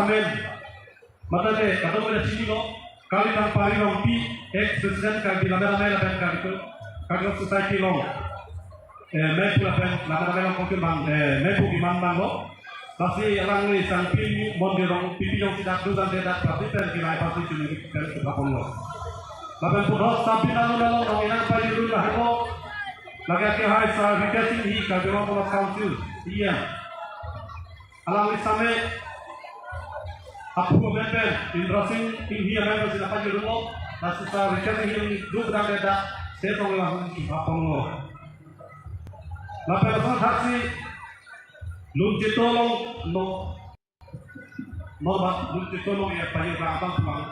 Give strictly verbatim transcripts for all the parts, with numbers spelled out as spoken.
Mate kadokave chinilo, Kalitang Pari Rongpi, ex president Karbi Lammet Amei lapen Karbi, Karbi Society along, eh, mephu lapen Lammet Amei along kongkun abang, eh, mephu keman abanglo. Lasi alangli Sangping Mondir Rongpipi jongsi dak do tangte dak prati pen kevai pasi chuniri pen kepaponlo. Lapen puthot Sabin alun along Nong Inang Pajirun lahelo. Lake akehai Sar Ritesh Enghi, Karbi Anglong Autonomous Council, E M. Alangli same aphu amen pen, Indra Sing Enghi amen pen si nangpajirunlo, lasi Sar Ritesh Enghi do tangte dak stage along lahun kepaponlo. Lapen lason thaksi Lun Chito along no, no ba Lun Chito along ya pajir abang abang pulang.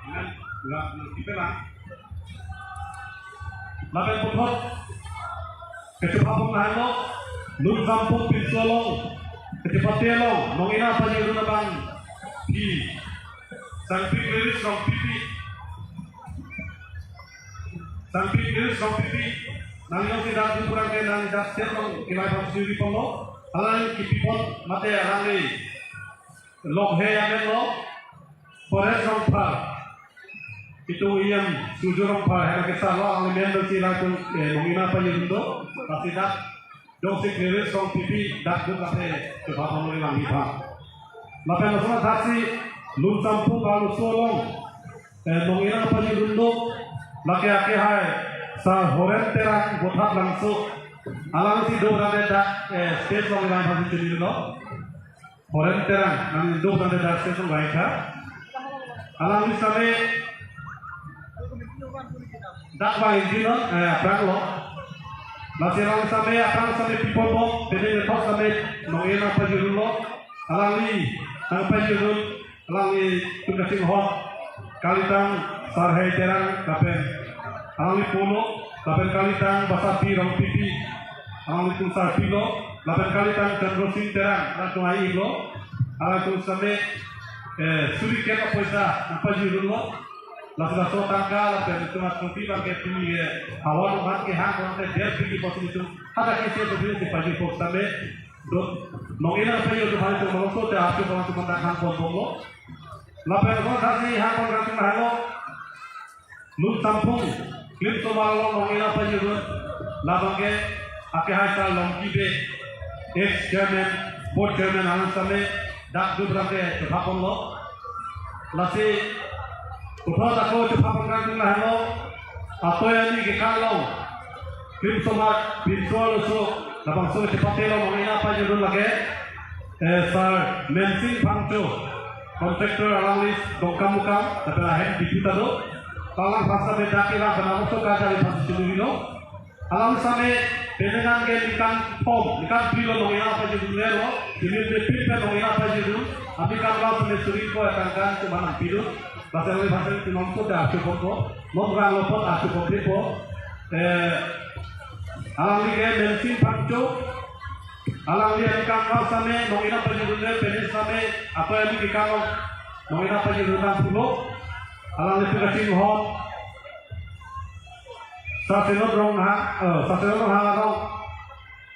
Amen. Nggak, nggak, kita lah. Lapen puthot kechepapon lahenlo, Lun Sampung Pinso along, kechepate along, Nong Inang Pajirun abang Pi, Sangping Liris Rongpipi, Sangping Liris Rongpipi, nang jongsi dak do tangte nang dak stage along kevai pasi chuniri ponlo, alangli kepipon mate alangli Lokhe amen lo, Forest Rongphar. Itum E M Surjya Rongphar, hena kesar lo, alangli amen pensi latum, eh, Nong Inang Pajirun do, lasi dak, jongsi Clearance Rongpipi, dak do lake, coba pamuli lang ipha. Lapen lason thaksi, Lun Sampung Karluso along, eh, Nong Inang Pajirun do, lake akehai, Sar Horen Terang, Bothap Langso, alangsi do tangte dak, eh, stage along lang pasi chunilo. Horen Terang, nang do tangte dak stage along kevai tha. Alangli same dak bang ingjinlo, eh, aphrang lo. Lasi alangli same, aphrang same pipon bom, pini methot same Nong Inang Pajirun lo. Alangli nangpajirun, alanglitum kachinghon, Kalitang Sarhai Terang lapen alangli polo, lapen Kalitang Basapi Rongpipi, alanglitum sarpilo, lapen Kalitang Chandra Sing Terang, alangtum ai-iklo, alangtum same, eh, suri kep apoisa nangpajirunlo, laso laso atangka, lapen itum atrophy abangke pini, eh, havar abang kehang abangke der pini posi itum hadak isi pini si pajirpo same, do, Nong Inang Pajirun atum aphan itum malomso te atum aphan itum hangpon bomlo. Lapen lason thaksi hangpon kangtung lahelo. Lun Sampung, Klimsomar along Nong Inang Pajirun, labangke akehai Sar Longki Bey, ex chairman, board chairman alang same, dak do tangte chepapon lo. Lasi, puthot ako chepapon kangtung lahelo, atoi ani kekan along, Klimsomar, Pinso Karluso, labangso chepate along Nong Inang Pajirun lake, eh, Sar Mensing Phangcho, contractor alangli Dongkamukam, lapen ahem Diphu ta do, alang aphan same dak kevang pen aso kachari pasi chunilo. Alang same penang ke ningkan thom, ningkan phli lo Nong Inang Pajirun le lo, simin de pin pen Nong Inang Pajirun, aningkan lo same suri ko atangka itum aphan nangpidun, lasi alangli aphan same itum malomso te acho ponpo, malomgang lo apot acho ponpo, eh, alangli ke Mensing Phangcho, alangli aningkan lo same Nong Inang Pajirun le, pini same atoi ani kekan along Nong Inang Pajirun nangpulo, alanglitum kachinghon, Sasenot Ronghang, eh, Sasenot Ronghang along,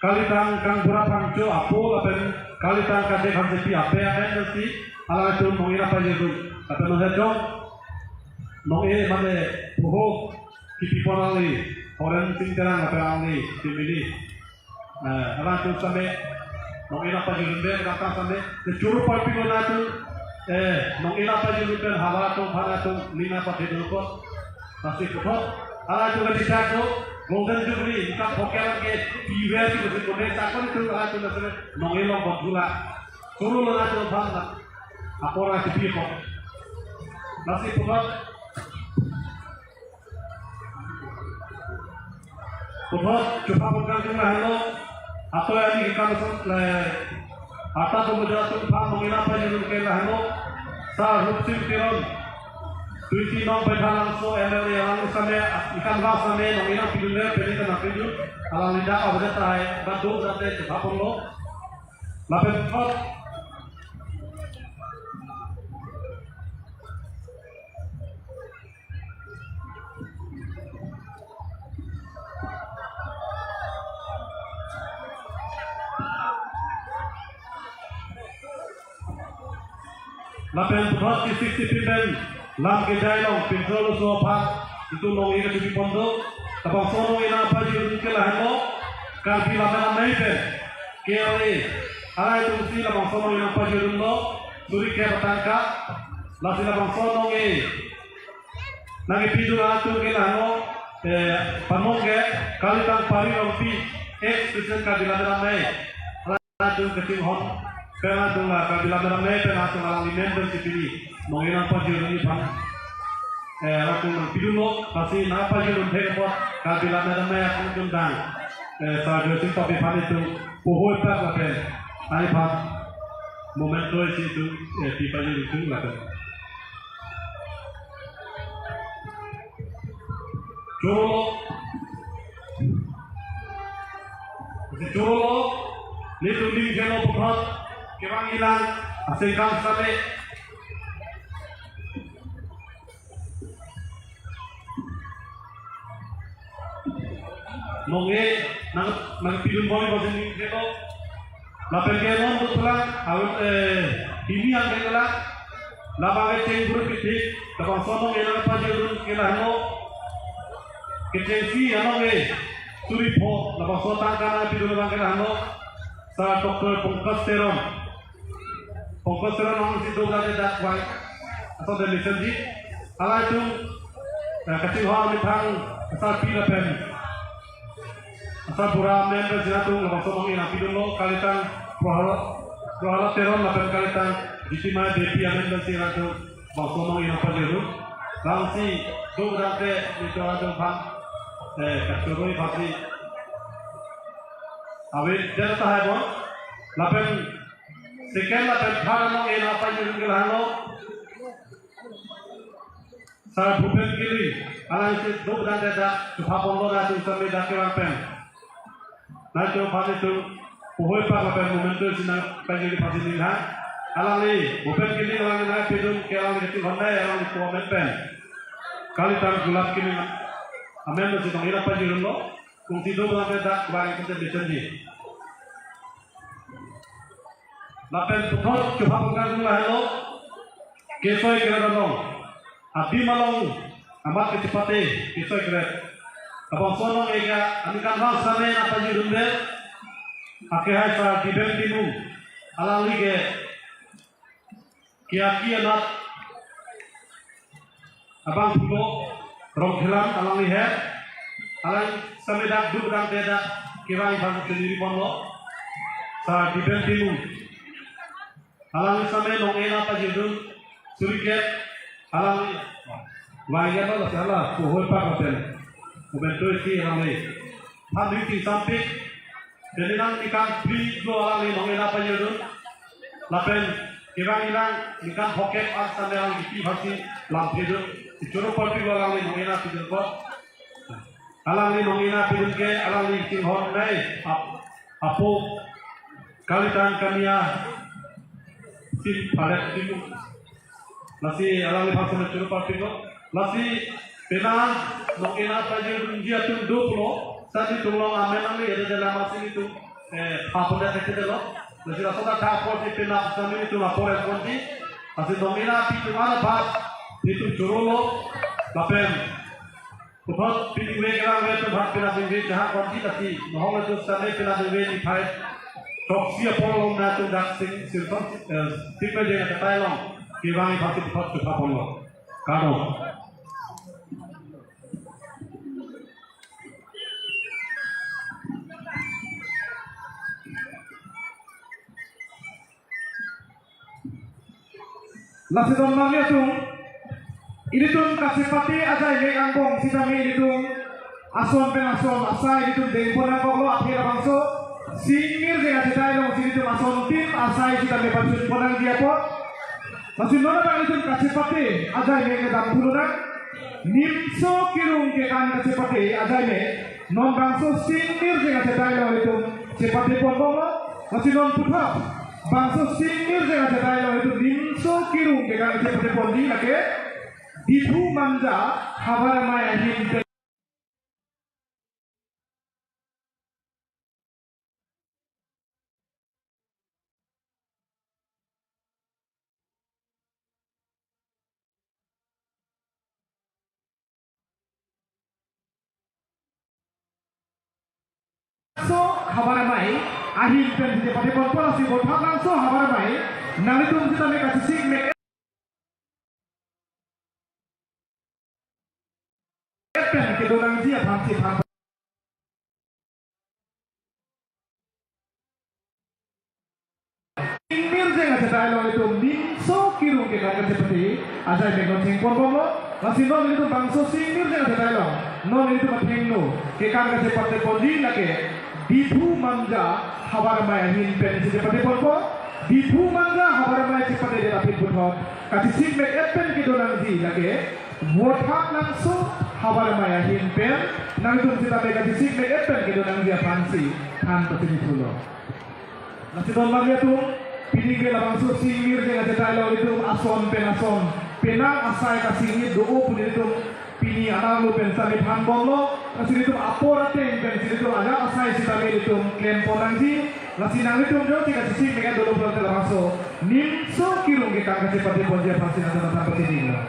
Kalitang Kangbura Phangcho apo lapen Kalitang Kade Hansepi ape amen pensi, alangtum Nong Inang Pajirun. Lapen non hejong, Nong E mane puho kepipon alangli, Horen Sing Terang lapen alangli, family. Eh, alangtum same, Nong Inang Pajirun pen, kata same, ne churu parpilo latum, eh, Nong Inang Pajirun pen, hala atum, hala atum, nina pati dukot. Lasi puthot, alangtum kachechak do, Golden Jubilee, ningkan phongkep ke, piwe si kusi kone, sakon itu alangtum same, Nong Inang Pajirun la. Churu lo latum aphan la. Apor achipi ko. Lasi puthot, puthot, chepapon kangtung lahelo, atoi ani kekan ason le, ata do meja atum aphan Nong Inang Pajirun ke lahelo, Sar Rupsing Teron, Tuiti Nong Baithalangso M L A alangli same, ikan lo same, Nong Inang Pajirun le, pini ta nangpidun, alangli dak avedet tahai, badu jate chepapon lo, lapen puthot, Lapen puthot kesik si pin pen lam kejai along pinso lo so aphan itum nong-e kachepi pon do. Labangso nong-e nangpajir dun ke lahenlo, Karbi Lammet Amei pen K L A arai atum si labangso nong-e nangpajir dunlo, suri kep atangka. Lasi labangso nong-e nangkepi dun atum ke lahenlo, eh, panon ke kalitang Pari Rongpi, ex President Karbi Lammet Amei. Atum kachinghon pen atum la Karbi Lammet Amei pen atum alangli men pen si pini nong-e nangpajir dunji aphan, eh, atum nangpi dunlo, lasi nangpajir dunthek apot Karbi Lammet Amei atum atum dang, eh, Sar Joysing Tokbi aphan itum pohoi pak lapen ai aphan memento isi itum, eh, pipajir itum lapen choro lo. Isi choro lo, nelitum ning jeno puthot kevang ilang asengkan sale. Nong-e nang, nangpi dun bom bom neli jeno. Lapen ke non dutlang, awet, eh, hini ang ke lang. Labang ke cheng buru pitik, labangso nong-e nangpajir dun ke lahenlo. Kechengsi anong-e suri pho, labangso atangka nangpi dun abang ke lahenlo, Sar Doctor Pankaj Teron. Pankaj Teron nong si do gade dak wai. Asonte mesenji. Alai atum, eh, kachinghon amethang asarpi lapen asarbura amen pen si atum labangso nong-e nangpi dunlo, kalitang Prohal-, Prohalad Teron lapen kalitang Jitima Devi amen pen si atum labangso nong-e nangpajir dun. Bang si do gade nelitum atum aphan, eh, kachoroi aphan si ave der tahai bom. Lapen second lapen third nong-e nangpajir dun ke lahenlo, Sar Bhupen Killing, alangli si do gade dak chepha ponlo, nangtum sami dak kevang pen. Nangtum aphan itum pohoi pak lapen memento si nangpajir aphan si ninghang. Alangli Bhupen Killing alangli nangpi dun ke alangli kachinghon dai, alangli po amen pen kalitang Gulab Killing amen si nong-e nangpajir dunlo. Kung si do gade dak bang kete mesenji. Lapen puthot chepha pon kardom lahenlo, kesoi keret along, adim along amat kachepate kesoi keret. Labangso nong-e ke aningkanvang sitame nangpajir dunde, akehai Sar Diben Timung, alangli ke Kiaki anat abang pulo Rongkhelan alangli he, alang sitame dak do gade dak kevang aphan si neli ponlo, Sar Diben Timung. Alang sitame nong-e nangpajir dun, suri kep, alangli vangya lo, lasi hala pohoi pak lapen memento isi alangli. Than ri ti sampik, penang ningkan phli lo alangli nong-e nangpajir dun. Lapen kevang ilang ningkan phokep an sitame alangli kipi aphan si lamthe dun. Ichoro parpi lo alangli nong-e nangpi dunpo. Alangli nong-e nangpi dun ke alangli chinghon dai ap-, apo kalitang Kania Sing Phalet Timung. Lasi alangliphan sitame choro parpiklo. Lasi penang nong-e nangpajir dunji atum do pulo. Sadi tunglong amen nangli ede de lama si nelitum, eh, pha pondet thekthedetlo. Lasi laso ta tha apor si penang sitame nelitum apor et ponji. Lasi nong-e nangpi atum aphan nelitum chorolo. Lapen puthot pini vek rang ve atum aphan penang dingve chehang ponji, lasi nohok atum sitame penang dingve niphai throksi apor along nangtum dak sing sirton, eh, sing pejeng aketai along kevang aphan si puthot chepha ponlo. Kardom. Lasi don marli atum, ilitum kachepate ajai mek angbong sitame ilitum ason pen ason asai ilitum dengpon nangkoklo, athe labangso sing mirjeng achetai along si ilitum asontin asai sitame pachun pon nangji apot. Lasi non abang ilitum kachepate ajai mek kedam thulonang. Nimso kirung kekan kachepate ajai mek non bangso sing mirjeng achetai along ilitum chepate ponbomlo. Lasi non puthot bangso sing mirjeng achetai along ilitum nimso kirung kekan chepate ponji lake Diphu Manja Havar Amei ahin. So, havar amei ahin pen si chepate ponpo, lasi Vothatlangso havar amei nanglitum sitame kachesik me pen kedo nangji aphan si phan. Singmirjeng achetai along itum nimso kirung kekan kachepate ajai mek non chengpon bomlo. Lasi non itum bangso singmirjeng achetai along non itum athengno kekan kachepate ponji lake Diphu Manja havar amei ahin pen si chepate ponpo. Diphu Manja havar amei chepate det aphi puthot kachesik me pen kedo nangji lake Vothatlangso havar amei ahin pen nanglitum sitame kachesik me pen kedo nangji aphan si than pachini thulo. Lasi don bang atum, pini ke labangso singmirjeng achetai along itum ason pen ason penang asai kasingit do-o pu itum pini alam lo pen sami than bomlo. Lasi itum apor ateng pen si itum ajat asai sitame itum klem pon nangji. Lasi nanglitum jongsi kachesik me dolo pulote labangso nimso kirung kekan kachepate ponji aphan si nangtum than pachini thulo.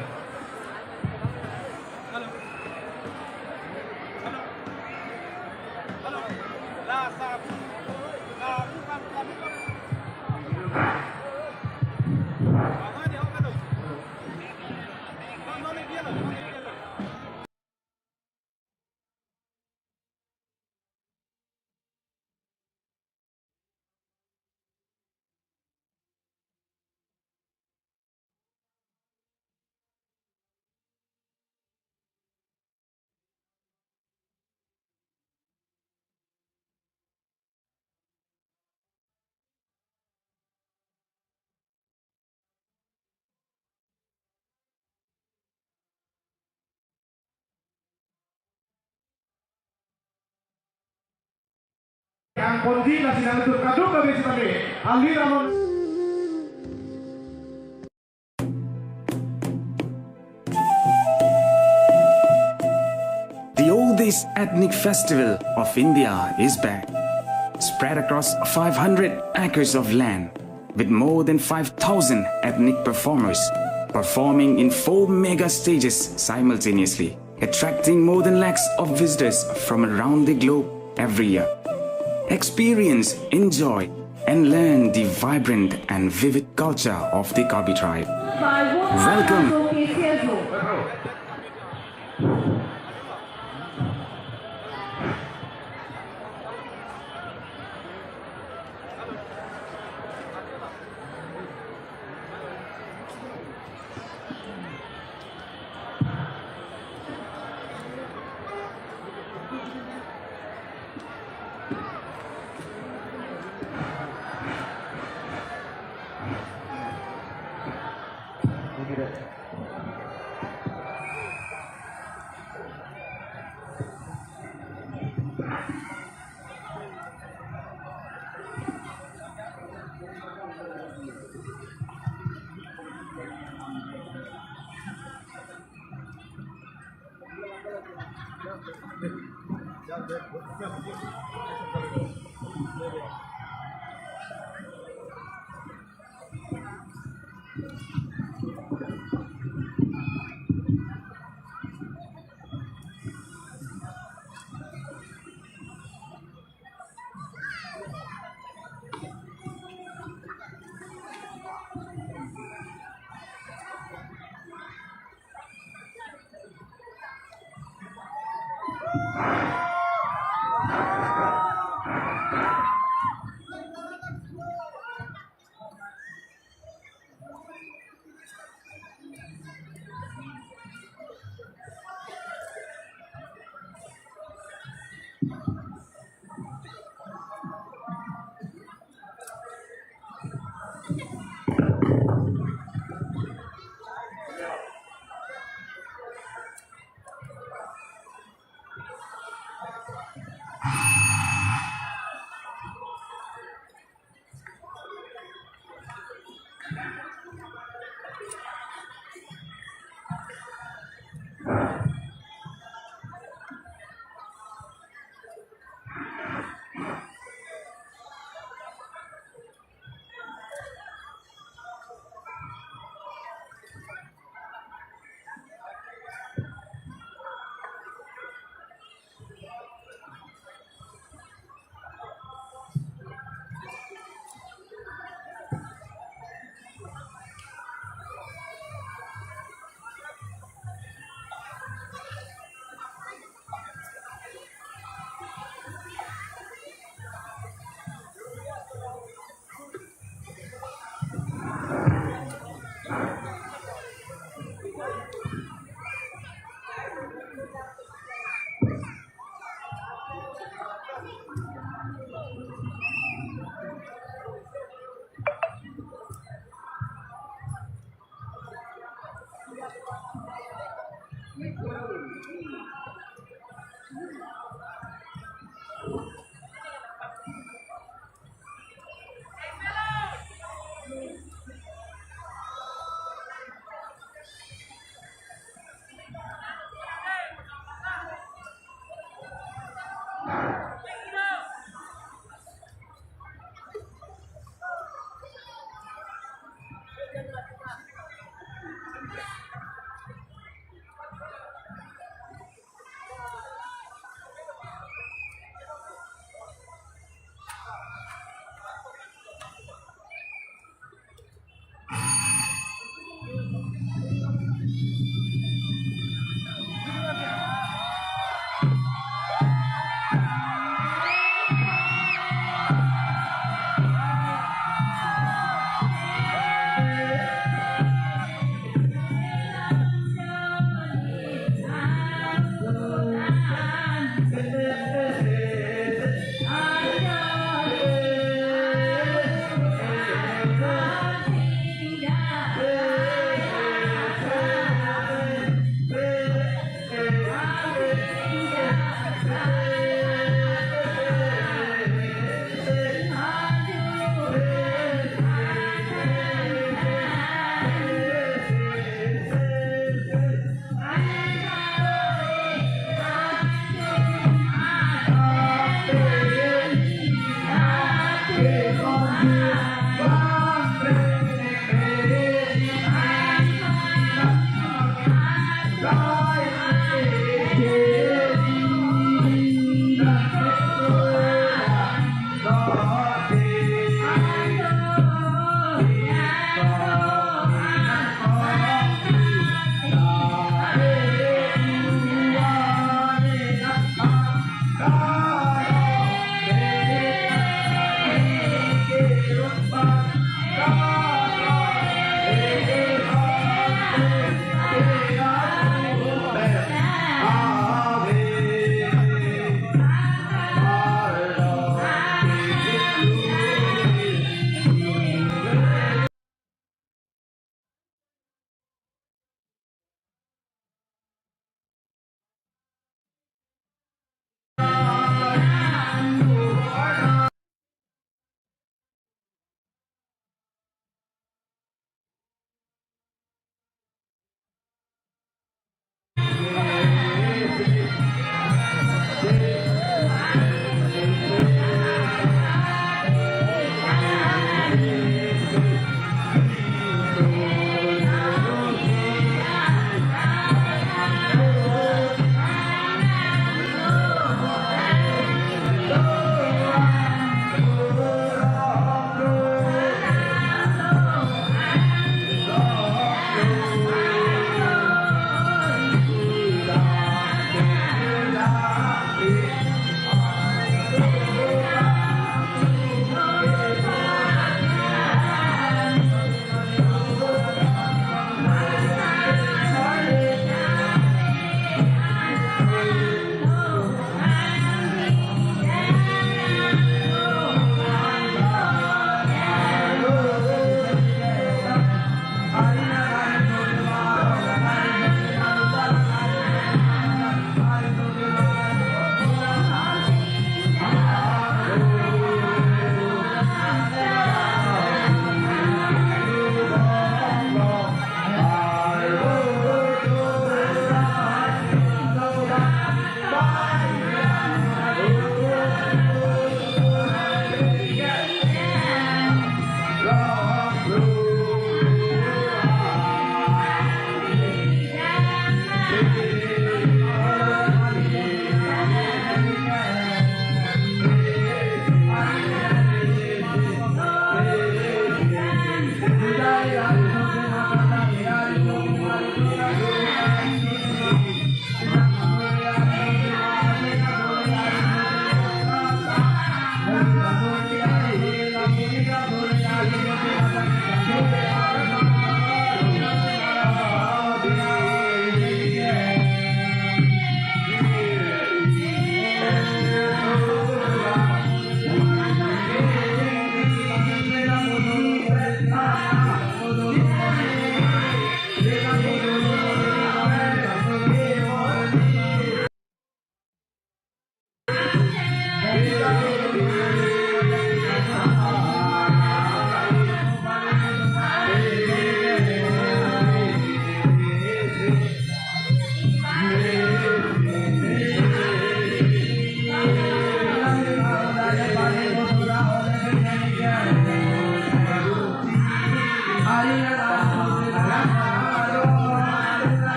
Yang ponji nasi nang itu kadung kami sitame. Alir amon. The oldest ethnic festival of India is back, spread across five hundred acres of land, with more than five thousand ethnic performers performing in four mega stages simultaneously, attracting more than lakhs of visitors from around the globe every year. Experience, enjoy, and learn the vibrant and vivid culture of the Karbi tribe. Welcome.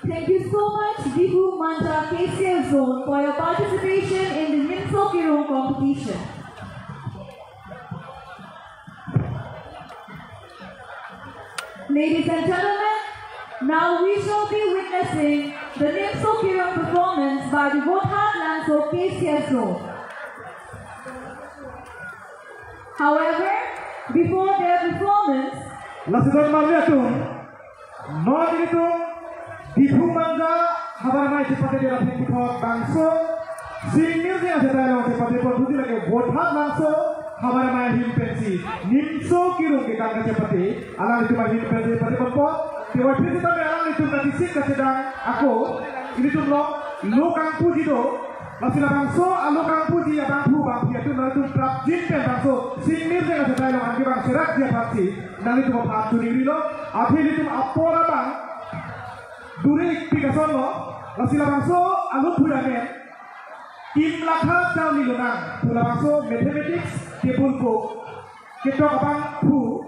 Thank you so much, Diphu Manja K C S Zone, for your participation in the Nimso Kirung competition. Ladies and gentlemen, now we shall be witnessing the Nimso Kirung performance by the Vothatlangso K C S Zone. However, before their performance, Lasi don marli atum, non ilitum Diphu Manja havar amei chepate dera phi puthot bangso singmir jeng achetai along chepate pon thuji lake Vothatlangso havar amei ahin pensi Nimso Kirung kekan kachepate, alanglitum ahin pensi pate ponpo. Tewa phi sitame alanglitum kachisik kachedang ako, ilitum lo, lo kangpuji do. Lasi labangso alo kangpuji abangphu bangphi atum nangtum prapjin pen bangso singmir jeng achetai along anke bang serakji aphansi nanglitum aphan choningrilo. Athe ilitum apor abang duri ikpik asonlo. Lasi labangso alo phui amen Kimlakha Charli Lonang pu labangso mathematics table book ketok abangphu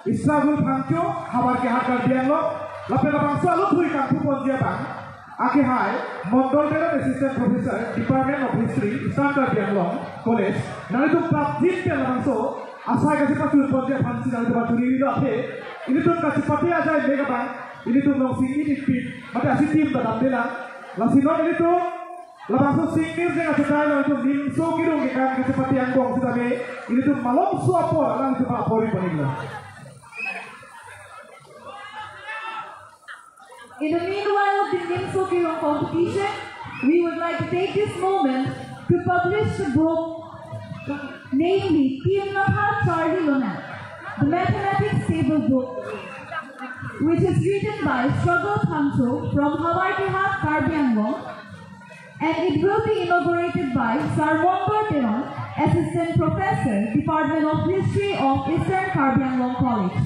Israfil Phangcho, havar kehat Karbi Anglong, lapen labangso alo phui kangphu ponji abang akehai Mondol Teron, Assistant Professor, Department of History, Eastern Karbi Anglong College, nanglitum prapjin pen labangso asai kachepachun ponji aphansi nanglitum aphan choningrilo. Athe ilitum kachepate ajai mek abang ilitum along singmir ikpik mate asi tim ta damdelang. Lasi non ilitum labangso singmir jeng achetai along itum Nimso Kirung kekan kachepate angbong sitame ilitum malomso apor alanglitum apor iponilo. In the meanwhile of the Nimso Kirung competition, we would like to take this moment to publish the book, namely Kimlakha Charli Lonang, the mathematics table book, which is written by Struggle Phangcho from Havar Kehat, Karbi Anglong, and it will be inaugurated by Sir Mondol Teron, Assistant Professor, Department of History of Eastern Karbi Anglong College.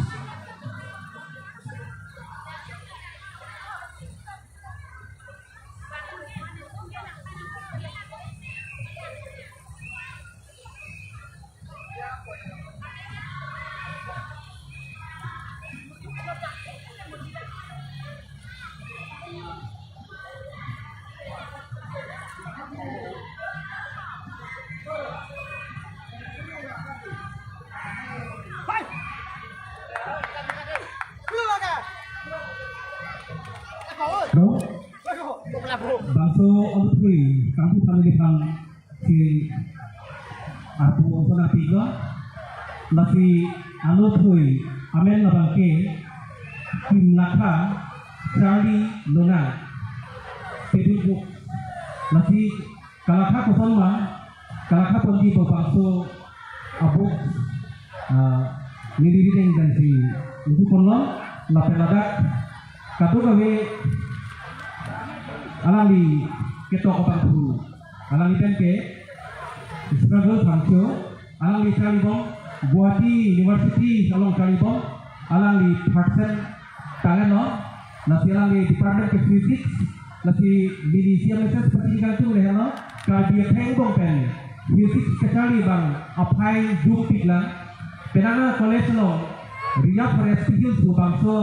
Hello? Bangso alo phui kangphu family aphan si arpu oso nangpiklo. Lasi alo phui amen labang ke Kimlakha Charli Lonang table book. Lasi kalakha koson ma, kalakha ponji pu bangso a-book, ah, neli rideng dan si uju ponlo, lapen ladak kadokave alangli ketok abangphu, alangli pen ke Struggle Phangcho, alangli charlibom, Guwahati University along charlibom, alangli third sem tanglo, lasi alangli department ke physics, lasi neli isi a-message pati kangtung le henlo, Karbi akhei angbong pen physics kacharli abang aphai dukpiklang, penang college along Reserve Forest Hills pu bangso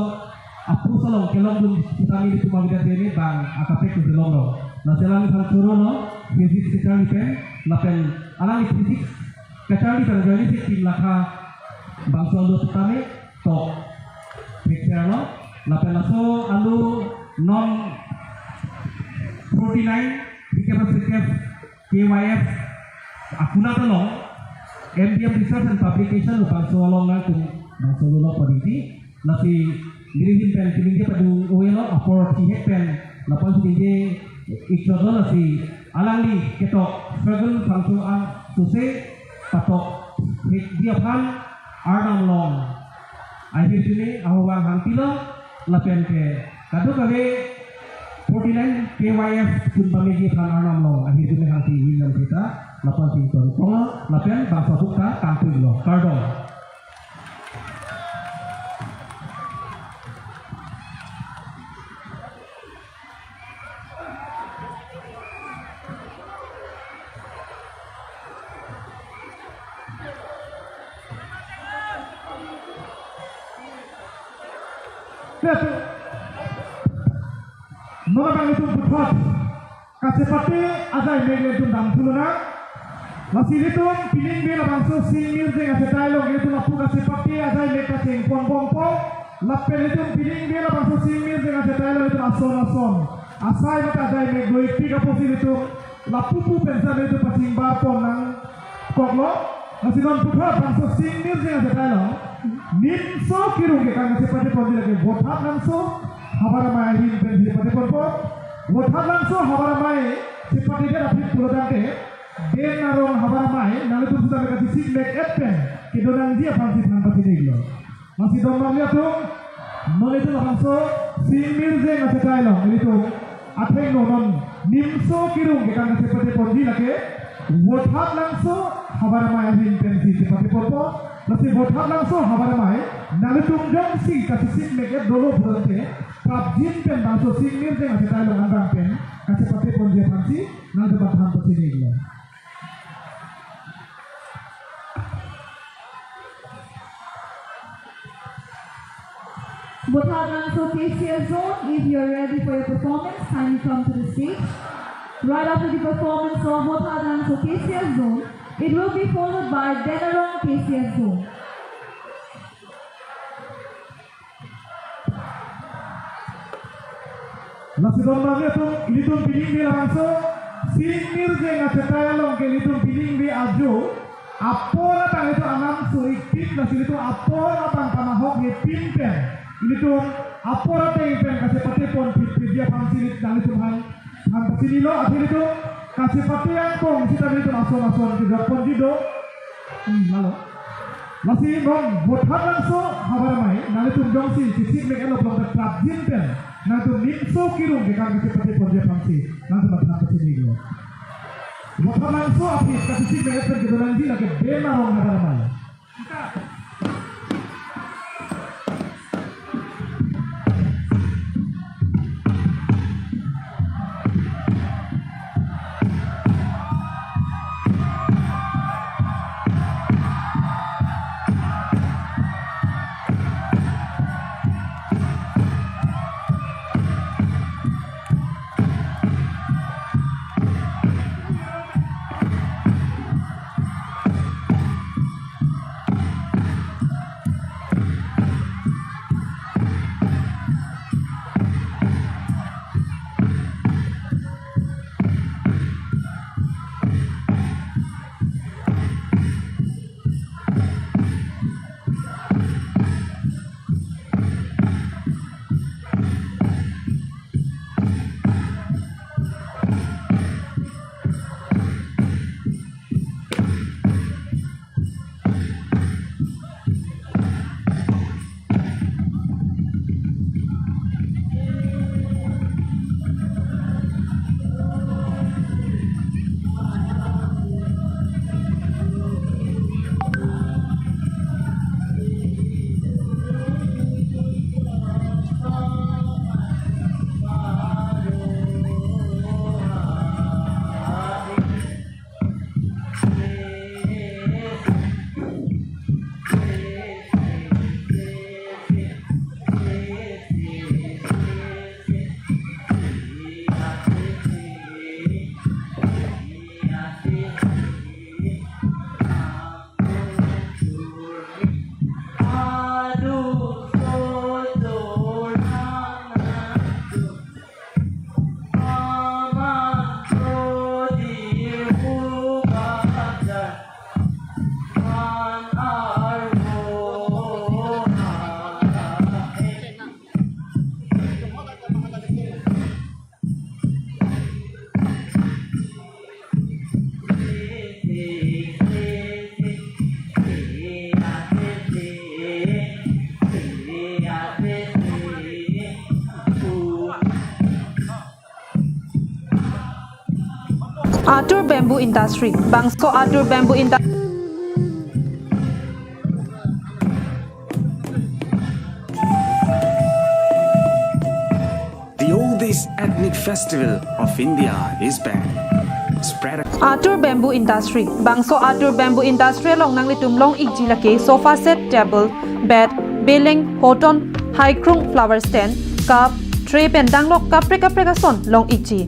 a-post along kelongdun sitame ilitum abidat dene bang akaprek ke longlo. Lasi alangli aphan chorono, physics kacharli pen, lapen alangli physics kacharli pen journey si Kimlakha bangso alo tame tok picture lo, lapen laso alo non forty-nine B K F C K F K Y F akunat along M D M Research and Publication pu bangso along nangtum bangso alo lo padingti. Lasi neli ahin pen kaningje padu-elo, apor thihek pen lapu-an si ningje ikchotlo. Lasi alangli ketok Struggle Phangcho asose patok hekji aphan Arnam along ahirjume ahok vang hangpilo, lapen ke kadokave forty-nine K Y F chun pameji aphan Arnam along ahirjume hangpi hinam kita, lapu-an si ton pong, lapen bangso a-book ta kangpuilo. Kardom. Non abang ilitum puthot kachepate ajaimek ilitum damthu lonang. Lasi ilitum pining ave labangso Sing Mirjeng achetai along ilitum lapu kachepate ajaimek kachingpon bompo. Lapen ilitum pining ave labangso Sing Mirjeng achetai along ilitum ason ason asai mate ajaimek doipik apotsi ilitum lapu pu pensi ilitum pachingbar pon nangkoklo. Lasi non puthot bangso Sing Mirjeng achetai along nimso kirung ke kang kachepate ponji lake Vothatlangso Havar Amei ahin pensi chepate ponpo. Vothatlangso Havar Amei chepate det aphi pulo tangte, Den Arong Havar Amei nanglitum sitame kachesik mek et pen kedo nangji aphansi than pachini iklo. Lasi don marli atum, non ilitum labangso Sing Mirjeng achetai along ilitum athengno non nimso kirung ke kang kachepate ponji lake Vothatlangso Havar Amei ahin pensi chepate ponpo. Lasi Vothatlangso Havar Amei nanglitum jongsi kachesik mek et dolo pulote prapjin pen bangso Sing Mirjeng achetai along anbang pen kachepate ponji aphansi nangtum aphan than pachini iklo. Vothatlangso K C S Zone, if you are ready for your performance, kindly come to the stage. Right after the performance of Vothatlangso K C S Zone, it will be followed by Den Arong K C S Zone. Lasi don marli atum, ilitum pining ave labangso Sing Mirjeng achetai along ke ilitum pining ave ajo apor abang ilitum anam surik pit, lasi ilitum apor abang panahok hepin pen ilitum apor ateng pen kachepate pon pit pit dia pangsilit nanglitum aphan than pachinilo. Athe ilitum kachepate angkong sitame ilitum ason ason kejok ponji do. Hmm, lalo. Lasi non Vothatlangso Havar Amei nanglitum jongsi chesik mek et dolo pulote prapjin pen nangtum nimso kirung ke kang kachepate ponji aphansi nangtum aphan than pachini iklo. Vothatlangso aphi kachesik mek et pen kedo nangji lake Den Arong Havar Amei. Atur Bamboo Industry, bangso Atur Bamboo Industry. The oldest ethnic festival of India is back. Spread ac- Atur Bamboo Industry, bangso Atur Bamboo Industry along nanglitum long-ikji lake sofa set, table, bed, beleng, hoton, haikrung, flower stand, cup, tray pen danglok kaprek kaprek ason long ikji.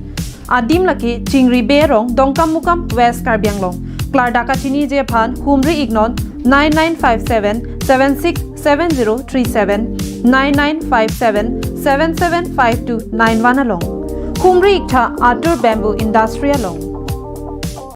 Adim lake Chingri Bey arong, Dongkamukam, West Karbi Anglong. Klardak kachiniji aphan humri iknon nine nine five seven seven six seven zero three seven, nine nine five seven seven seven five two nine one along. Humri iktha Atur Bamboo Industry along.